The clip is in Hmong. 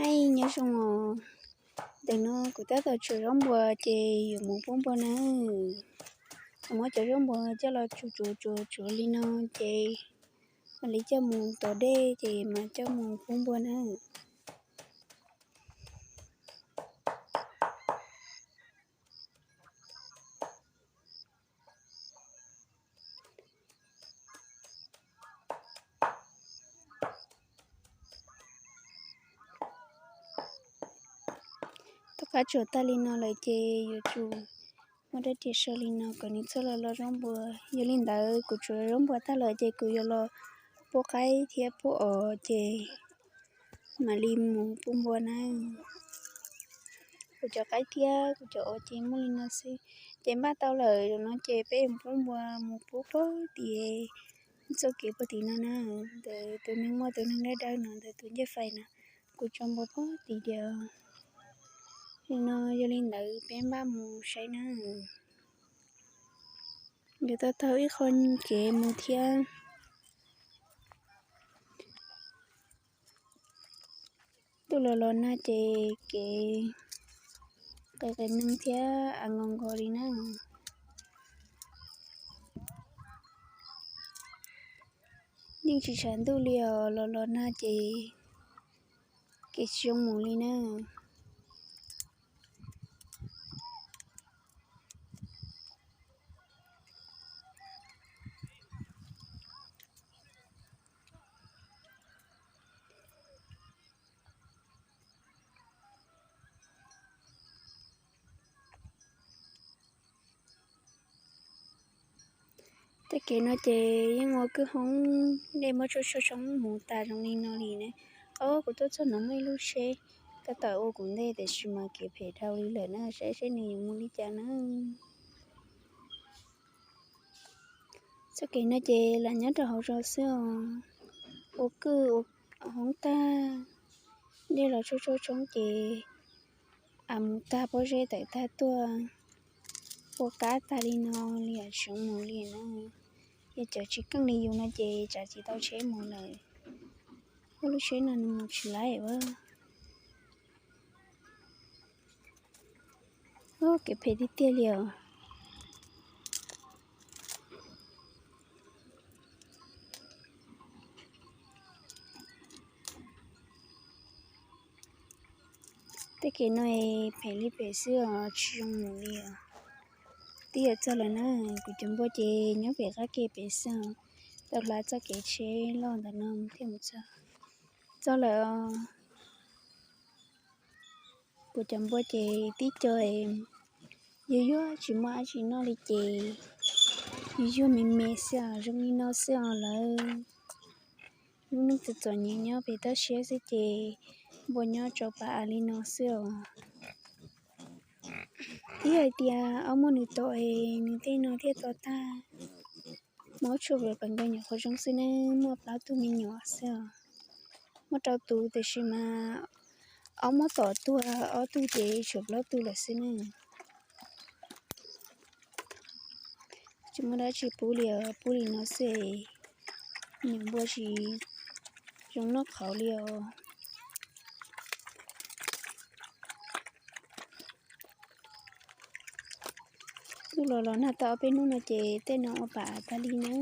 Aib, nyob zoo os. Ntawm no kuv tab tom tsuav zaub npua ces yuav mus pub npua nawb. Kuv muab cov zaub npua coj los tsuav tsuav tsuav tsuav li no ces mam li coj mus tom dej ces mam coj mus pub npua nawb. Tom qab tsuav tag li no lawm ces yuav tsum muab rab riam sau li no kom nws txhob los lov zaub npua. Yog li ntawd kuv tsuav zaub npua tag lawm ces kuv yuav los pub qaib thiab pub os ces mam li mus pub npua nawb. Kuv cov qaib thiab kuv cov os ces muaj li no xwb. Ces npaj tau lawm no ces peb mus pub npua, mus pub puag tim txoj kev puag tim no na. Ntawm tus neeg muaj tus neeg dawb dawb no, ntawm tus ncej fais na, kuv tso npua puag tim diav. Li no, yog li ntawd peb npaj mus saib na. Yuav tau taug ib qho kev mus thiab. Ntuj los los nag ces kev qis qis neeg thiab av nkaus nkaus li na. Yeej tsis tshav ntuj li os, los los nag ces kev tsis zoo mus li na. Tej kev no ces yeej ua kwj hoob, dej muab tshuab tshuab tshoob mus tas zoo li no li ne. Ob, kuv tuaj txog no muaj ib lub tsheb tab tom ua kuv ntej tiam sis mas kev phem dhau li lawm na, saib seb nws yuav mus li cas na. Txoj kev no ces lam nyob rau hauv zos xwb os. Ua kwj ua hoob tag, dej los tshuab tshuab tshoob ces av mus tag, pob zeb tawm tag tuaj, ua kab tag li no li tsis zoo mus li na. Yog cov tsis keej li yus no ces tsav tsis tau tsheb mus lawm. Ua lub tsheb no nws mus tsis laib ua. Kev phem tiag tiag li os. Tej kev no phem li phem xwb os, tsis zoo mus li os. Twb yuav txog lawm na, kuv cov npua ces nyob pem qab ke pem xwb os. Tau hla txoj kev tsheb loj ntawm no thiaj mus txog. Txog lawm os. Kuv cov npua ces tib co yuag yuag tsis muaj dab tsi noj li ces yuag yuag me me xwb os, zoo li no xwb os lawv. Lub neej txom txom nyem nyob pem toj siab xwb ces npua nyob tsau pa av li no xwb os. Twb hais tias ob muaj nws tom es nws tej no thiaj to tag. Muaj tshuaj pem pem nkawd nyuam qhuav zoo xwb ne, muaj plaub tug me nyuam xwb os. Muaj rau tus tiam sis mas ob muab tom tuag ob tug ces tshuav plaub tug lawm xwb ne. Tsis muaj dab tsi pub li os, pub li no xwb es nyuam npua tsis zoo noj qhauv li os. Twb los los nag tau ob peb hnub no ces tej no ua pam tag li na.